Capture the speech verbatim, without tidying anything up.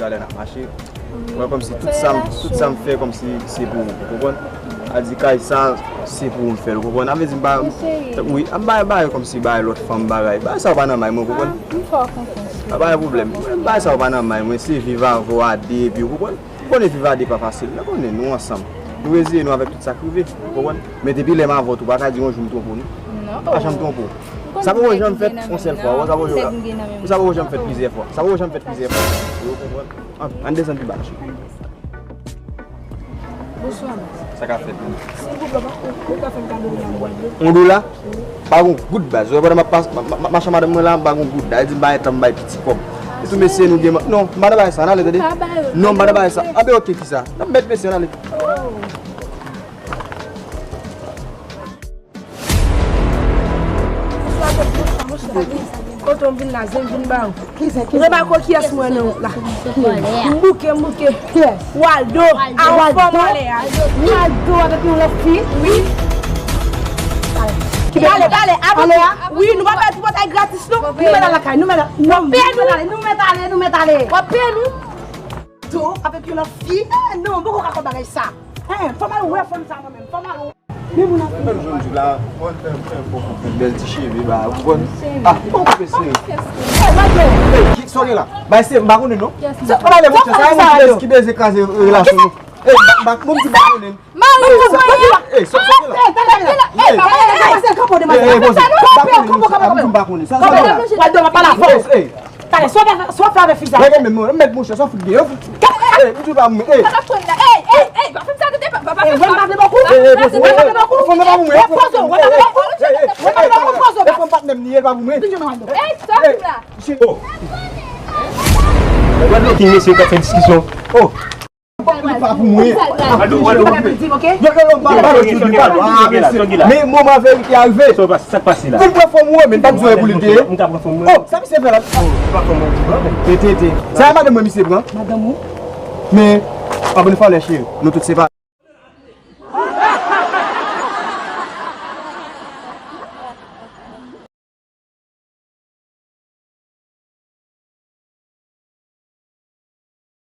Talè n ap mache. Mwen kòmsi tout sa m, tout sa m fè kòmsi se pou ou, ou konprann? A di kay sa, se pou ou m fè l, ou konprann? A vle di m pa, wi, m pa bay kòmsi bay lòt fanm bagay. Bagay sa yo pa nan may mwen, ou konprann? M fè w konfyans. Pa bay pwoblèm. Bagay sa yo pa nan may mwen, se viv avè w a de epi, ou konprann? Ou konnen viv a de pa fasil. Mwen konnen nou ansanm. Nou reziye nou avèk tout sa k rive, ou konprann? Men depi lè m avè w tou, pa ka di yon jou m twonpe w, non. Non. Pa janm twonpe w. Sa poko janm fèt yon sèl fwa, sa poko janm fèt plizyè fwa. Sa poko janm fèt plizyè fwa. Ou konprann? Ann, ann desann pi ba, mesye. Bonswa, baz. Sa k ap fèt menm? Silvouplè, baz, ou, ou ka fè m kado yon dola? Yon dola? Wi. Pa gon goud, baz. Ou wè pandan m ap pas-, ma-, ma-, mache a madanm mwen la, m pa gon goud. Dayè di m pa gen tan m bay piti kòb. E tou mesye nou gen ma-, non, m pa nan bagay sa, ann ale, tande? Non, m pa nan bagay sa. Anben, oke, kisa? Nan mèt mesye, ann ale. Oh. Kote w vin la, zen vin ba ou. Remake kiyès mwen nan wout la. M bouke, m bouke. Waldo, a yon fanm anlè a. Waldo avèk yon lòt fi? Wi. Talè, talè, ale a. Wi, nou pa pèdi batay gratis, non. Nou mèt al lakay, nou mèt al. Nou mèt ale, nou mèt ale, nou mèt ale. W ap peye nou. Waldo avèk yon lòt fi? Eh, non, m poko ka kwè bagay sa. Eh, fò m al wè fanm sa mwen menm, fò m al wè. Men moun ap fè. Menm jan m di w la, mwen fè, fè, fè, fè bèl ti cheve ba, ou konprann? Ah, bon, koupe sere. Hey, Waldo! Hey, ki, sa w gen la? Bay se, m pa konnen non. Sa w pale monchè, sa yon moun ki beze, ki beze kraze relasyon nou. Hey, m pa, m pa, moun ki pa konnen. Mari ou mwen ye. Hey, sa w gen la? Hey, hey, hey, hey, kanpe w demoiselle. Hey, hey, kanpe, kanpe, kanpe, kanpe. M pa konnen. Sa, sa w gen la? Waldo, m ap pale avè w. Hey, hey. Talè, sa w fè, sa w fè avè fi sa? Rete menm, non, mèt monchè, sa w fout gen, yo fout. Ey, m di pa mwen, ey. Sa k ap pran la? Ey, ey, ey, pa fè m sa, tande, pa, pa, pa fè m sa. Ey, mwen pa vle bokou. Ey, ey, poze, ey, ey, poze, ey, ey, ey, ey, ey, ey, ey, ey, ey, patnè m li ye, l pa pou mwen. Ey, sa w fè la? Oh. Gad lòt ki mesye k ap fè diskisyon. Oh. Pa pou mwen. Yo, yo, yo, m pa, pa, yo, yo, yo, pa, ah, mesye. Men moman verite a rive. Sa k pase la? Pou m pran fanm ou, men m pa t bezwen pou li te ye. M ka pran fanm mwen. Oh, sa misye fè la? Oh, se pa fanm mwen, di mwen. Te, te, te. Sa e madanm mwen misye pran? Madanm ou? Men, pa pou nou fè lè cheri. Nou tout se pa